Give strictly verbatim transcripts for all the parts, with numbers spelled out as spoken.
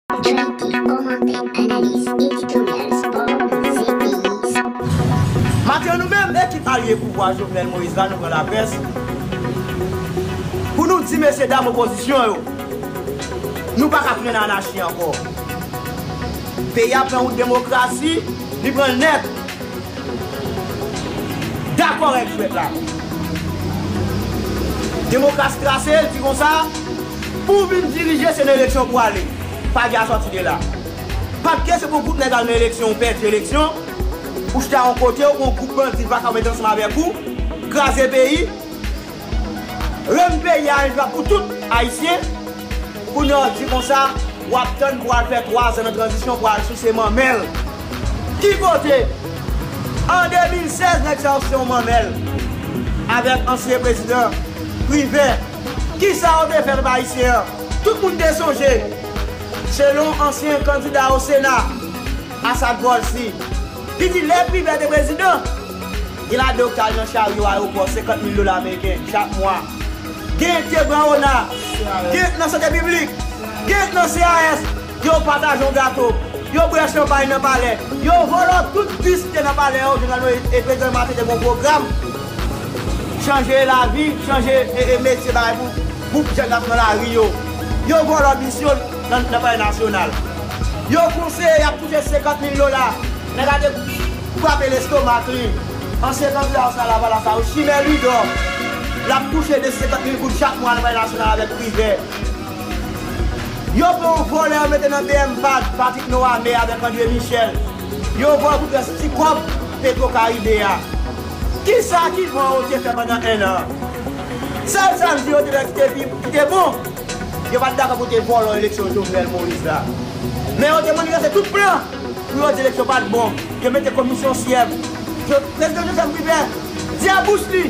Jwenn tout kòmantè, analiz, editoryal, spò, mizik, peyi. Maten an, nou menm, ekip alye pouvwa Jovenel Moïse la, nou pran laprès pou nou di mesye dam opozisyon yo, nou pa ka tounen nan anachi ankò. Peyi a pran wout demokrasi, li pran l nèt. Dakò règ jwèt la. Demokrasi trase, l di konsa, pou w vin dirije, se nan eleksyon pou w ale. Pa gen asòti de la. Pa t kesyon pou gwoup nèg al nan eleksyon, ou pèdi eleksyon, ou chita yon kote, ou gen yon gwoup bandi vakabon mete ansanm avèk ou, kraze peyi, rann peyi a enviv pou tout Ayisyen. Kounye a w di konsa, w ap tann pou al fè twa zan nan tranzisyon pou al souse manmèl. Ki kote? An de mil sèz, nèg sa yo souse yon manmèl avèk ansyen prezidan Privè. Kisa yo te fè pèp ayisyen an? Tout moun te sonje, selon ansyen kandida o Sena, Assad Volcy, li di lè Privè te prezidan, gen ladan yo ki t al nan charyo ayewopò, senkant mil dola ameriken chak mwa. Gen k te Gran Ona, gen k nan Sante Piblik, gen k nan C A S, yo pataje yon gato, yo bwè chanpay nan palè, yo vòlò tout bis ki te nan palè yo, Jovenel Moïse, e prezidan Martelly te gen yon pwogram, chanje lavi, chanje, e, e, metye bagay pou gwoup jèn k ap nan lari yo. Yo vòlò bis yo nan, nan palè nasyonal. Yo konseye y ap touche senkant mil dola. Nèg la te kwape lestomak li. Ansyen kandida o Sena Lavalas la, Chimè Louidor, l ap touche de senkant mil goud chak mwa nan palè nasyonal avèk Privè. Yo pran yon vòlè, yo mete nan B M Pad, Patrick Noamé avèk André Michel. Yo vòlò tout rès ti kòb Petro Caribe a. Kisa ki bon yo te fè pandan en an? Sèl sa m di yo te fè ki te pi, ki te bon, yo pa t dakò pou te vòlò eleksyon Jovenel Moïse la. Men yo te manifeste tout plan pou yo di eleksyon pa t bon. Yo mete komisyon syèp. Yo, prezidan Joseph Privè di a bouch li,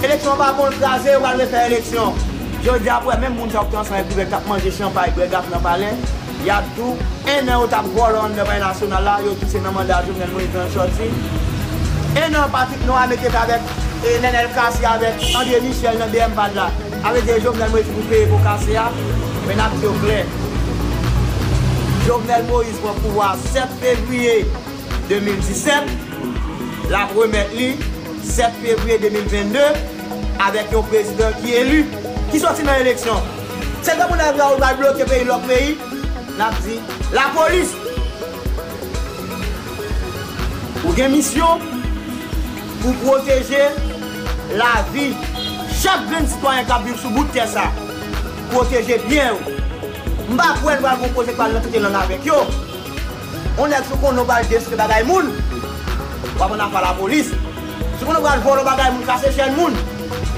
eleksyon an pa bon, l kraze, yo pral refè eleksyon. Jodi a, pou wè menm moun sa yo ki te ansanm avèk Privè k t ap manje chanpay, bwè gato nan palè, y ap di w, en an yo t ap vòlò anndan palè nasyonal la, yo di se nan manda Jovenel Moïse lan l sòti. En an Patrick Noamé te fè avèk, e, Nenel Cassy avèk André Michel nan B M Pad la. Sa vle di Jovenel Moïse pou peye po kase a, men n ap di yo klè. Jovenel Moïse pran pouvwa a sèt fevriye de mil disèt, l ap remèt li sèt fevriye de mil vennde avèk yon prezidan ki eli, ki sòti nan eleksyon. Se tankou n ap di a, ou pral bloke peyi lòt peyi, n ap di lapolis, ou gen misyon pou pwoteje lavi chak grenn sitwayen k ap viv sou bout tè sa. Pwoteje byen yo. M pa kwè n pral gon koze k pral nan tete lang avèk yo. Yon nèg si w konnen w pral dechouke bagay moun, w ap ann afè a lapolis. Si w konnen w pral vòlò bagay moun, kase chèn moun,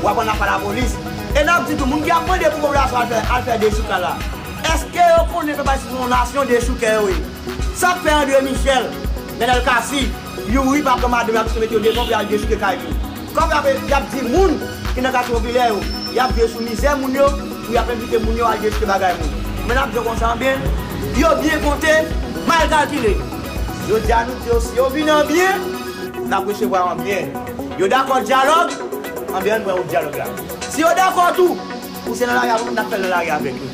w ap ann afè a lapolis. E n ap di tou, moun ki ap mande pou popilasyon al fè, al fè dechoukay la, èske yo konnen pèp ayisyen se yon nasyon dechoukè yo ye? Sa k fè André Michel, Nenel Cassy, Youri pa pran madanm y ap mete yo devan pou y al dechouke kay moun? Kòm y ap, y ap di moun ki nan katye popilè yo, y ap viv sou mizè moun yo, pou y ap envite moun yo al dechouke bagay moun. Men n ap di yo konsa, anben, yo byen konte, mal kalkile. Jodi a nou di yo, si yo vini an byen, n ap resevwa yo an byen. Yo dakò dyalòg, anben ann pran wout dyalòg la. Si yo dakò tou, pou se nan lari avèk nou, n ap fè l nan lari avèk yo.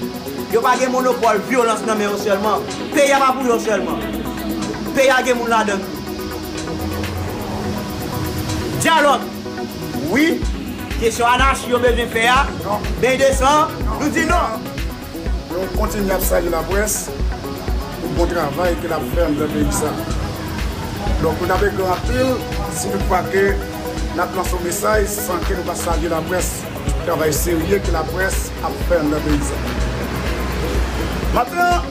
Yo pa gen monopòl vyolans nan men yo sèlman. Peyi a pa pou yo sèlman. Peyi a gen moun ladan l tou. Dyalòg. Wi, kesyon anachi yo bezwen fè a, beny de san, nou di non. Nou kontinye ap salye laprès pou bon travay ke l ap fè anndan peyi sa. Donk, nou t ap egre anpil si toutfwa ke n ap lanse yon mesaj san ke nou pa salye laprès pou travay serye ke laprès ap fè anndan peyi sa. Maten an,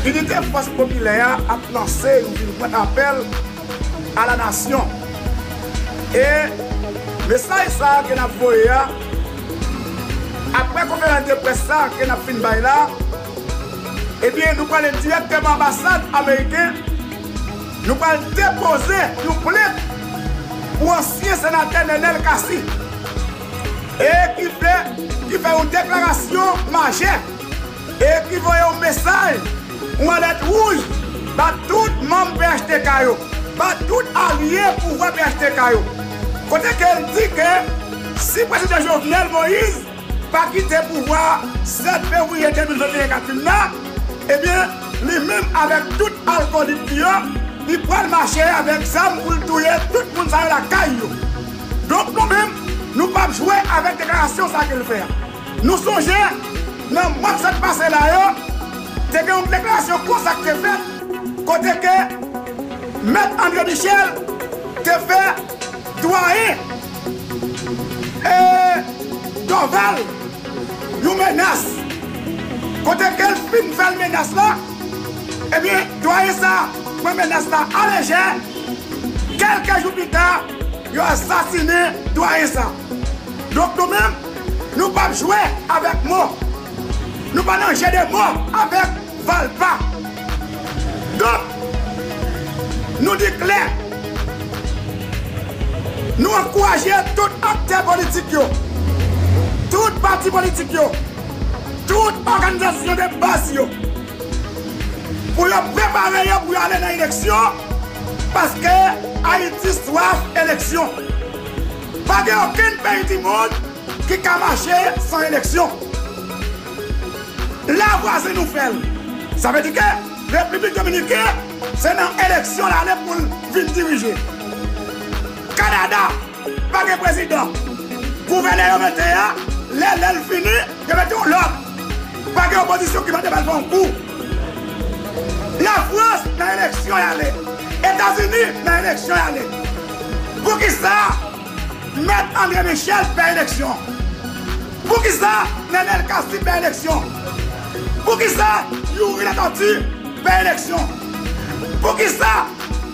Inite Fòs Popilè a ap lanse yon vin pran apèl a la nasyon. E mesaj sa a ke n ap voye a, apre konferans de près sa a ke n ap fin bay la, ebyen, nou prale dirèkteman anbasad ameriken, nou pral depoze yon plent pou ansyen senatè Nenel Cassy, e ki fè, ki fè yon deklarasyon majè, e ki voye yon mesaj, yon alèt wouj ba tout manm P H T K yo, ba tout alye pouvwa P H T K yo. Kote ke l di ke si prezidan Jovenel Moïse pa kite pouvwa sèt fevriye de mil venteyen k ap vin la, ebyen, li menm avèk tout akolit li yo, li pral mache avèk zam pou l touye tout moun sa yo lakay yo. Donk, nou menm, nou p ap jwe avèk deklarasyon sa ke l fè a. Nou sonje, nan mwa k sot pase la yo, te gen yon deklarasyon konsa k te fèt, kote ke Mèt André Michel te fè dwayen, e, Dorval yon menas. Kote ke l fin fè l menas la, ebyen, dwayen sa pran menas la alejè. Kèlke jou pita, yo asasinen dwayen sa. Donk, nou menm, nou p ap jwe avèk mo. Nou pa nan jeu de mots avèk Valpa. Donk, nou di klè, nou ankouraje tout aktè politik yo, tout pati politik yo, tout òganizasyon de baz yo, pou yo prepare yo pou yo ale nan eleksyon, paske Ayiti swaf eleksyon. Pa gen okenn peyi di mond ki ka mache san eleksyon. La vwazen nou fè l. Sa vle di ke Repiblik Dominiken, se nan eleksyon l ale pou l vin dirije. Kanada pa gen prezidan. Gouvènè yo mete a, lè, lè l fini, yo mete yon lòt. Pa gen opozisyon ki mande ba l fè yon kou. Lafrans nan eleksyon y ale. Etazini nan eleksyon y ale. Poukisa Mèt André Michel pè eleksyon? Poukisa Nenel Cassy pè eleksyon? Poukisa Youri Latortue pè eleksyon? Poukisa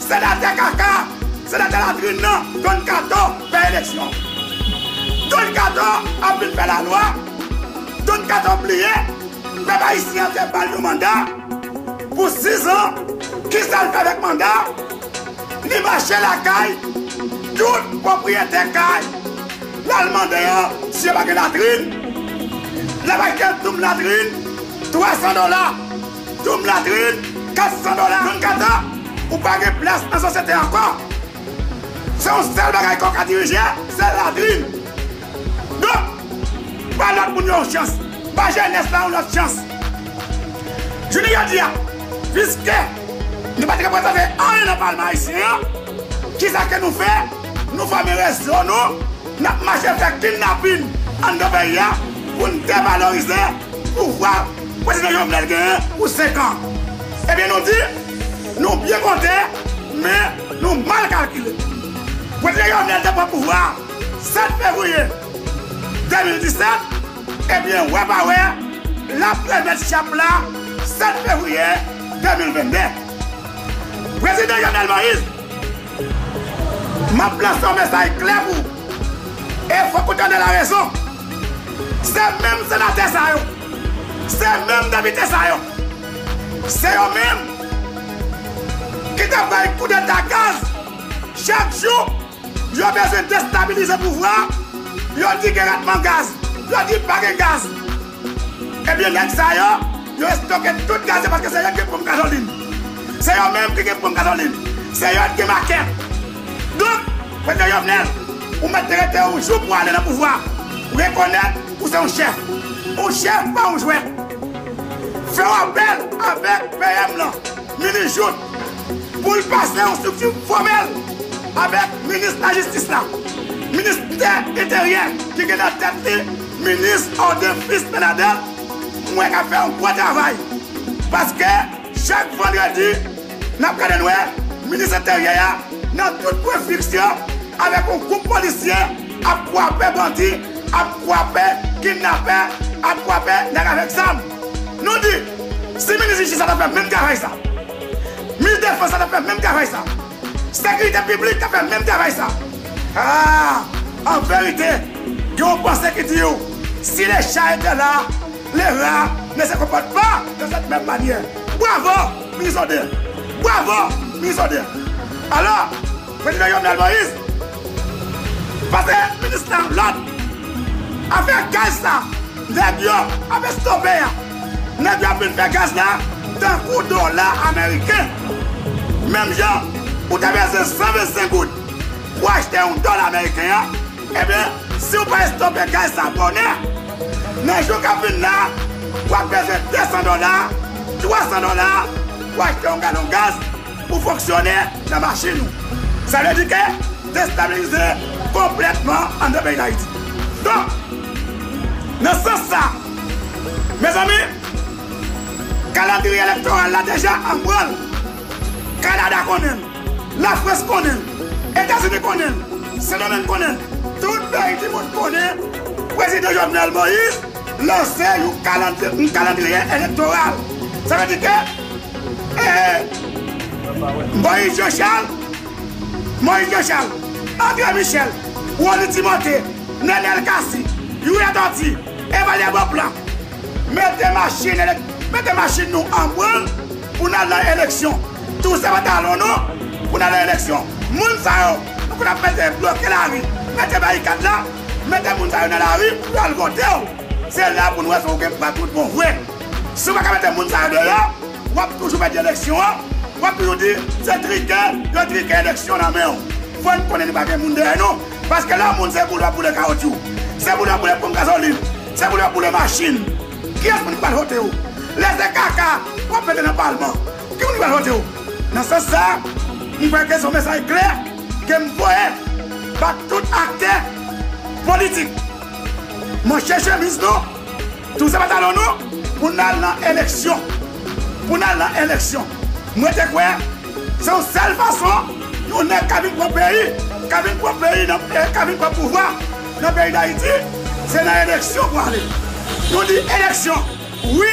senatè kaka, senatè latrin nan, Don Kato pè eleksyon? Don Kato ap vin fè lalwa. Don Kato bliye pèp ayisyen an te ba l yon manda pou sis an. Kisa l fè avèk manda? Li mache lakay tout pwopriyetè kay. L al mande yo si yo pa gen latrin. L ap achte doum latrin twa san dola. Doum latrin kat san dola. Don Kato, ou pa gen plas nan sosyete ankò. Se yon sèl bagay ke w ka dirije, se latrin. Donk, ba lòt moun yo yon chans. Ba jenès la yon lòt chans. Jounen jodi a, piske nou pa t reprezante anyen nan palman ayisyen an, kisa ke nou fè? Nou fòme rezo nou, n ap mache fè kidnapin anndan peyi a pou n devalorize pouvwa Prezidan Jovenel genyen pou senk an. Ebyen, nou di, nou byen konte, men nou mal kalkile. Prezidan Jovenel te pran pouvwa a sèt fevriye de mil disèt, ebyen, wè pa wè, l ap remèt chap la sèt fevriye de mil venndè. Prezidan Jovenel Moïse, m ap lanse yon mesaj klè pou ou. E fòk ou tande larezon. Se menm senatè sa yo, se menm depite sa yo, se yo menm ki t ap bay koudeta gaz. Chak jou, yo bezwen destabilize pouvwa a, yo di gen ratman gaz, yo di pa gen gaz. Ebyen, nèg sa yo, yo estoke tout gaz yo paske se yo ki gen ponp gazolin. Se yo menm ki gen ponp gazolin. Se yo ki gen makèt. Donk, Prezidan Jovenel, ou mèt rete yon jou pou ale nan pouvwa. Rekonèt ou se yon chèf. Yon chèf pa yon jwèt. Fè yon apèl avèk P M lan, minis Jouthe, pou l pase yon estrikti fòmèl avèk minis lajistis la, ministè enteryè ki gen nan tèt li minis Audin Fils Bernadette, mwen ka fè yon gwo travay. Paske chak vandredi, n ap gade n wè minis enteryè a nan tout pwen fiks yo avèk yon gwoup polisye ap kwape bandi, ap kwape kidnapè, ap kwape nèg avèk zam. Nou di, si minis jistis la ta fè menm travay sa, minis defans la ta fè menm travay sa, sekirite piblik ta fè menm travay sa. Ah, an verite, gen yon panse ki di w, si le chat était là, le rat ne se comporte pas de cette même manière. Bravo, minis Audin. Bravo, minis Audin. Alò, Prezidan Jovenel Moïse, pase minis la lòd. Afè gaz sa, nèg yo ap estope a. Nèg yo ap vin fè gaz la tankou dola ameriken. Menm jan ou te bezwen san vennsenk goud pou achte yon dola ameriken an, ebyen, si w pa estope gaz sa bonè, Nan jou k ap vin la, w ap bezwen de san dola, twa san dola, pou achte yon galon gaz pou fonksyone nan machin ou. Sa vle di ke destabilize konplètman anndan peyi Dayiti. Donk, nan sans sa, mezanmi, kalandriye elektoral la deja an branl. Kanada konnen l, Lafrans konnen l, Etazini konnen l, Sendomeng konnen l, tout peyi di mond konnen prezidan Jovenel Moïse lanse yon kalandri-, yon kalandriye elektoral. Sa vle di ke, eh, Moïse Jean Charles, Moïse Jean Charles, André Michel, Rony Timothée, Nenel Cassy, Youri Latortue, Evalyè Bonplan, mete machin elek-, mete machin nou an branl pou n al nan eleksyon. Touche pantalon nou pou n al nan eleksyon. Moun sa yo, nou konn ap mete bloke lari, mete barikad la, mete moun sa yo nan lari pou yo al vote w. Se la pou n wè si w gen pa tout bon vre. Si w pa ka mete moun sa yo deyò, w ap toujou pèdi eleksyon an, w ap toujou di se trike, yo trike eleksyon nan men w. Fò n konnen li pa gen moun dèyè nou, paske lè yon moun se boule w ap boule kawotchou, se boule w ap boule ponp gazolin, se boule w ap boule machin. Kiyès moun ki pral vote w? Lè se kaka w ap mete nan palman, ki moun ki pral vote w? Nan sans sa, m kwè ke se yon mesaj klè ke m voye ba tout aktè politik. Manche chemiz nou, touche pantalon nou, pou n al nan eleksyon. Pou n al nan eleksyon. Mwen te kwè se yon sèl fason yon nèg ka vin pran peyi, ka vin pran peyi nan, eh, ka vin pran pouvwa nan peyi Dayiti, se nan eleksyon pou ale. Nou di eleksyon wi,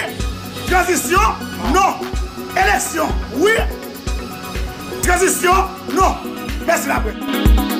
tranzisyon non. Eleksyon wi, tranzisyon non. Mèsi, n ap wè.